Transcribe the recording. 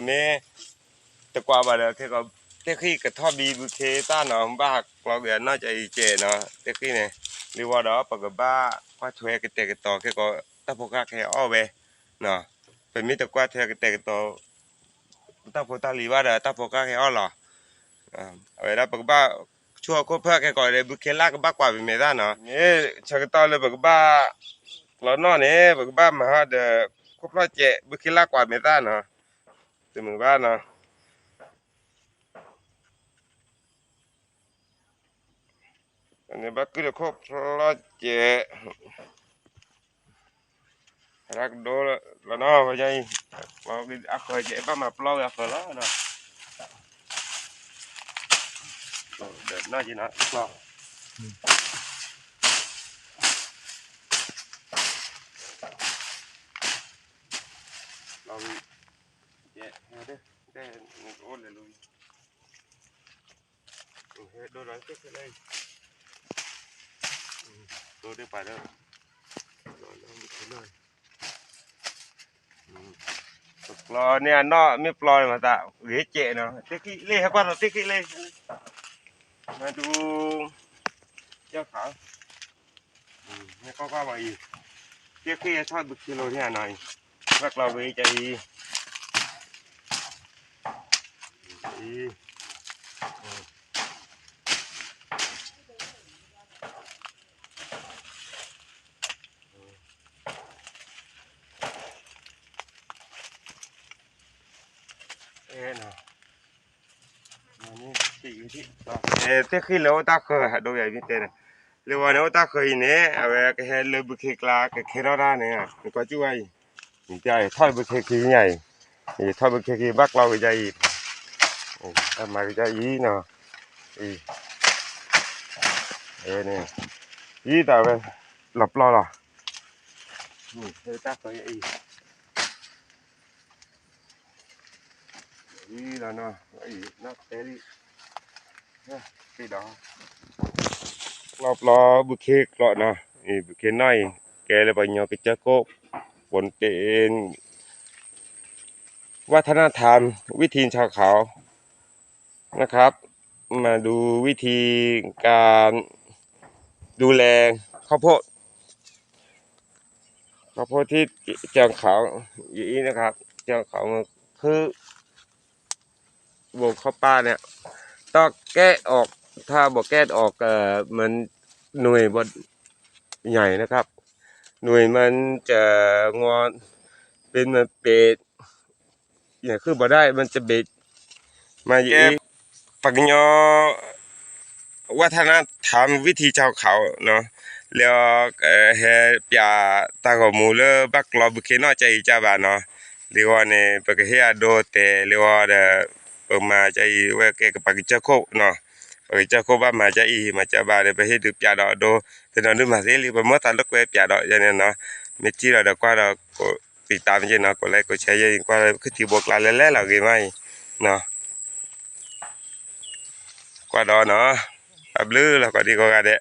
မ့ၢ်တကွၢ်ဘၣ်ဒီး ခဲကီး သ့ၣ်ဃံၣ်ကထီၣ်ဘံဘူၣ်ခ့သၣ်နီၤ, ဘၣ်ဟးကျီက့ၤအနီၢ်ကၠအံၤကဲးနီၤ, သ့ၣ်ဃံၣ်န့ၣ်, လံဝီဒီး ပကဘၣ်ကွၢ်ထွဲကတဲာ်ကတီၤ ခဲကီး တၢ်ဖိဃၢ်ကဟဲအီၣ်ဝဲ, ပမ့ၢ်တကွၢ်ထွဲကတဲာ်ကတီၤ တၢ်ဖိတၢ်လံၤဘၣ်ဒီး တၢ်ဖိဃၢ်ကဟဲအီၣ်လီၤ. အဝဲဒၣ်ပကဘၣ် ဆူၣ်အခိၣ်ဖၢၣ်ခဲကီးဒီး ဘူၣ်ခ့လၢ်ကဘၣ်ကွၢ်ပမဲာ်သၣ်နီၤ, မ့ၢ်ဆၢကတီၢ်လၢပကဘၣ် လီၤနီၢ်န့ၣ် ပကဘၣ်မၤဟီဒီး ခိၣ်ဖျီၣ်ကဲး ဘူၣ်ခ့လၢ်ကွၢ်မဲာ်သၣ်နီၤ, တမုာ်ဘၣ်နီၤ. န့ၣ်ဘၣ်ကုၢ်ဒီးခိၣ်ဖျီၣ်ကဲး, ဟဲဒၣ်ကဒိလီၤနီၤ, ဝဲအံၤ, အဃၢၤကဲး ဘၣ်မၤပျီဝဲအဃၢၤလီၤ, ဒီးနီၢ်က့နီၤ, ပျီ, ပျီဝံၤ, ကဲ, ဟဲဒၣ်, တဲ, နကအိၣ်လဲၤလိၤ ဟဲဒိလီၤသ့ၣ်သ့ၣ်လၢ, ဒိဒ်ပှၤဒီး, ပျီန့ၢ်အနီၢ်မ့ၢ်ပျီန့ၣ်မးသး ဂ့ၤကဲးနီၤ, သ့ၣ်ဃံၣ်လ့ ဟဲကွၢ်ဒီးသ့ၣ်ဃံၣ်လ့, မၤဒူ ကၠီခါ, ဟဲကွၢ်ကွၢ်ဘၣ်အံၤ, သ့ၣ်ဃံၣ်ဟဲထီၣ်ဘုခ့လိာ်န့ၣ်နီၤအံၤ, ဘၣ်ကျီဝံၤကၠအံၤ, အံၤ သ့ၣ်ဃံၣ်လၢအိၣ်တၢ်ဃၢၤ ဒိယၤမ့ၢ်တဲန့ၣ်, လၢဝဲန့ၣ်အိၣ်တၢ်ဃၢၤအံၤန့ၣ် အဝဲကဟဲလၢဘုခ့ကျါ ကခဲထီၣ်တၢ်န့ၣ် နကွၢ်ကၠူၣ်ဝဲအံၤ, ယထီၣ်ဘုခ့ခံညါအံၤ, ယထီၣ်ဘုခ့ခံ ဘၣ်ကျီဝံၤဒ်အံၤ, မၤကဒ်အံၤနီၤ, အံၤ, အံၤန့ၣ်, အံၤတၢ်ဝဲ လီၤပျီလီၤ, တၢ်ဃၢၤအံၤ လီၤနီၤ, အံၤ တဲလံ, ဒီး ကျီပျီဘုခ့ကျီနီၤ, အံၤ ဘုခ့နီၢ်အံၤ ကဲလၢပှၤကညီကစၢၢ်ခိၣ် ဘိးတ့ၢ် วัฒนธรรมวิถีชาวเขานะครับ มาดูวิธีการดูแลข้าวโพด ข้าวโพดที่เชิงเขาอย่างนี้นะครับ เชิงเขามันคือ วงข้าวป้าเนี่ย ต้องแกะออก ถ้าบ่แกะออก เอ่อ มันหน่วยบ่ใหญ่นะครับ หน่วยมันจะงอน เป็นมันเป็ด อย่างคือบ่ได้ มันจะบิด มาอย่างนี้ ပှၤကညီ วัฒนธรรมวิถีชาวเขาเนาะ လၢ ဟဲပျးတၢ်ဂီၤမူလၢဘၣ်ကျီဘုခ့နီၢ်ကၠအံၤကၢ်ဘၣ်နီၤ, လၢဂီၤန့ၣ် ပကဟ့ၣ်အဒိတဲာ်လၢဂီၤဒီး ပမၤကၠအံၤဝဲကဲကပှၤကစၢၢ်ခိၣ်နီၤ, ပှၤကစၢၢ်ခိၣ်ဘၣ်မၤကၠအံၤ မၤကၠဘၣ်ဒီး ပဟ့ၣ်ဒုးပျးဒီးအဒိ တနီၤဒုးမၤသ့လံ ပမၢသးလၢကွဲပျးဒီးယဲန့ၣ်နီၤ, မ့ၢ်ထံၣ်လီၤဒီးကွၢ်ဒီး ကိးတံာ်တာ်မ့ၢ်က့နီၤ ကိးလဲကိးဆဲးယဲအံၤ ကွၢ်လၢခူၣ်ထံဘိကျါလဲၤလဲၤလီၤဂ့ၤမးအံၤနီၤ, ကွၢ်ဒီးနီၤ, တၢ်ဘျုးလီၤ ကိးဒံကိးဂၤဒဲး